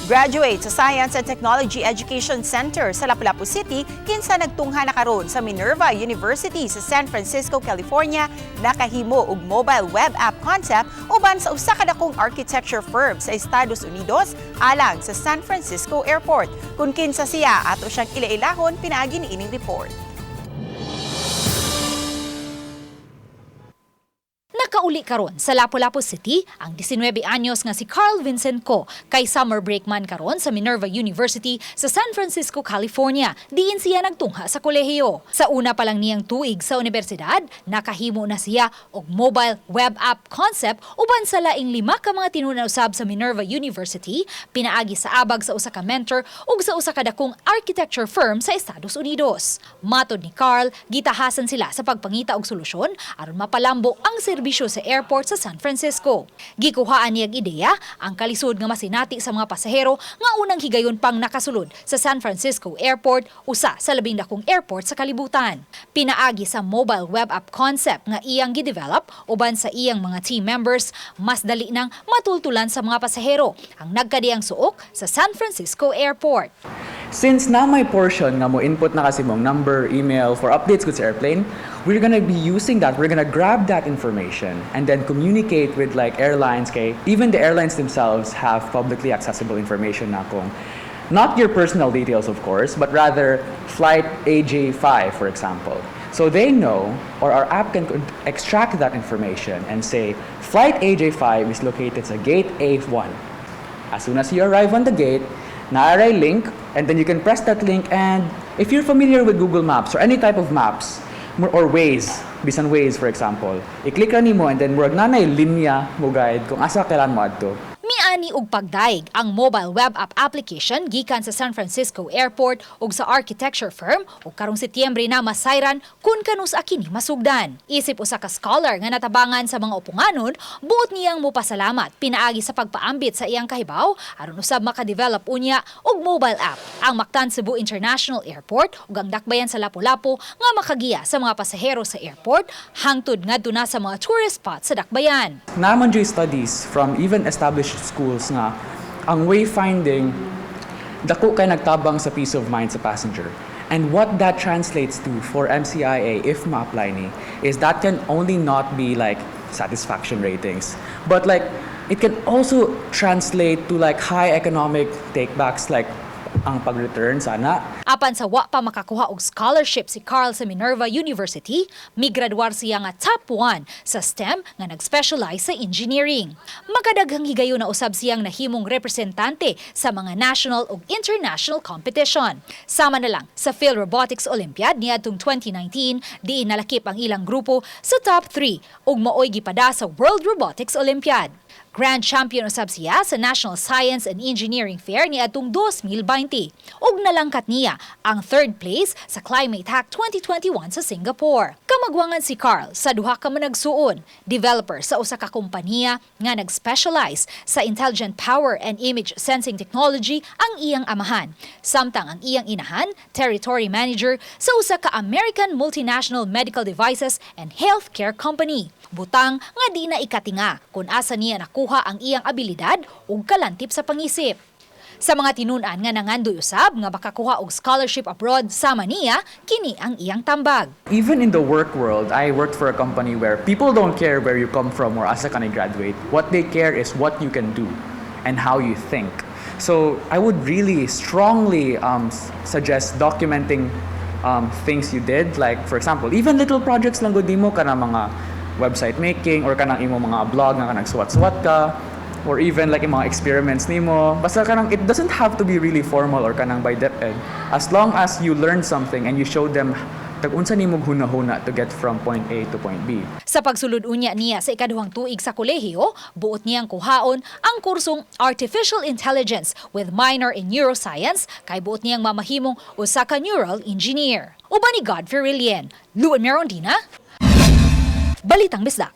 Graduate sa Science and Technology Education Center sa Lapu-Lapu City, kinsa nagtungha na karon sa Minerva University sa San Francisco, California, nakahimo og mobile web app concept uban sa usa ka dakong architecture firm sa Estados Unidos alang sa San Francisco Airport. Kung kinsa siya, ato siyang ilailahon pinaagi niining report. Nakauli karon sa Lapu-Lapu City ang 19 anyos nga si Carl Vincent Co kay summer break man karon sa Minerva University sa San Francisco, California. Diin siya nagtungha sa kolehiyo. Sa una pa lang niyang tuig sa universidad, nakahimo na siya og mobile web app concept uban sa laing lima ka mga tinunan usab sa Minerva University, pinaagi sa abag sa usa ka mentor ug sa usa ka dakong architecture firm sa Estados Unidos. Matod ni Carl, gitahasan sila sa pagpangita og solusyon aron mapalambo ang serbisyo sa airport sa San Francisco. Gikuhaan niyag ideya ang kalisod nga masinati sa mga pasahero nga unang higayon pang nakasulod sa San Francisco Airport, usa sa labing dakong airport sa kalibutan. Pinaagi sa mobile web app concept nga iyang gidevelop uban sa iyang mga team members, mas dali nang matultulan sa mga pasahero ang nagkadiyang suok sa San Francisco Airport. Since na may portion nga mo input na kasi mong number, email for updates gud sa airplane, we're gonna be using that. We're gonna grab that information and then communicate with like airlines kay even the airlines themselves have publicly accessible information na kung not your personal details, of course, but rather flight AJ5, for example. So they know, or our app can extract that information and say, flight AJ5 is located sa gate A1. As soon as you arrive on the gate, naa ray link, and then you can press that link, and if you're familiar with Google Maps or any type of maps, or Waze, bisan Waze, for example, i-click ra nimo and then murag naa nay linya mo guide kung asa kailan mo adto. Miani og pagdaig ang mobile web app application gikan sa San Francisco Airport ug sa architecture firm ug karong Setyembre na masayran kun kanus-a kini masugdan. Isip usa ka scholar nga natabangan sa mga uponganon, buot niyang mopasalamat pinaagi sa pagpaambit sa iyang kahibaw aron usab makadevelop unya og mobile app ang Mactan Cebu International Airport ug ang dakbayan sa Lapu-Lapu nga makagiya sa mga pasahero sa airport hangtod ngadto na sa mga tourist spots sa dakbayan. Naa man juy studies from even established schools nga ang wayfinding dako kay nagtabang sa peace of mind sa passenger. And what that translates to for MCIA, if ma-apply ni, is that can only not be like satisfaction ratings, but like it can also translate to like high economic takebacks, like ang pag-return sana. Apan sa wa pa makakuha og scholarship si Carl sa Minerva University, migraduar siya nga top 1 sa STEM nga nag-specialize sa engineering. Makadaghang higayon na usab siyang nahimong representante sa mga national ug international competition. Sama na lang sa Phil Robotics Olympiad niadtong 2019, diin nalakip ang ilang grupo sa top 3 ug maoy gipada sa World Robotics Olympiad. Grand champion usab siya sa National Science and Engineering Fair niadtong 2020 ug nalangkat niya ang third place sa Climate Hack 2021 sa Singapore. Kamagwangan si Carl sa duha ka managsuon, developer sa usa ka kompanya nga nag-specialize sa intelligent power and image sensing technology ang iyang amahan. Samtang ang iyang inahan, territory manager sa usa ka American multinational medical devices and healthcare company. Butang nga di na ikatinga kung asa niya nakuha ang iyang abilidad ug kalantip sa pangisip. Sa mga tinun-an nga nangandoy usab nga makakuha og scholarship abroad sama niya, kini ang iyang tambag. Even in the work world, I worked for a company where people don't care where you come from or asa ka ni-graduate. What they care is what you can do and how you think. So I would really strongly suggest documenting things you did. Like, for example, even little projects lang gud nimo, kanang mga website making or kanang imo mga blog nga kanang suwat-suwat ka or even like yung mga experiments nimo. Basta kanang it doesn't have to be really formal or kanang by DepEd. As long as you learn something and you show them tag unsa nimo huna-huna to get from point A to point B. Sa pagsulod unya niya sa ikaduhang tuig sa kolehiyo, buot niyang kuhaon ang kursong Artificial Intelligence with minor in Neuroscience kay buot niyang mamahimong usa ka neural engineer. Uban ni Godfrey Rilien, Luan Merondina, Balitang Bisdak.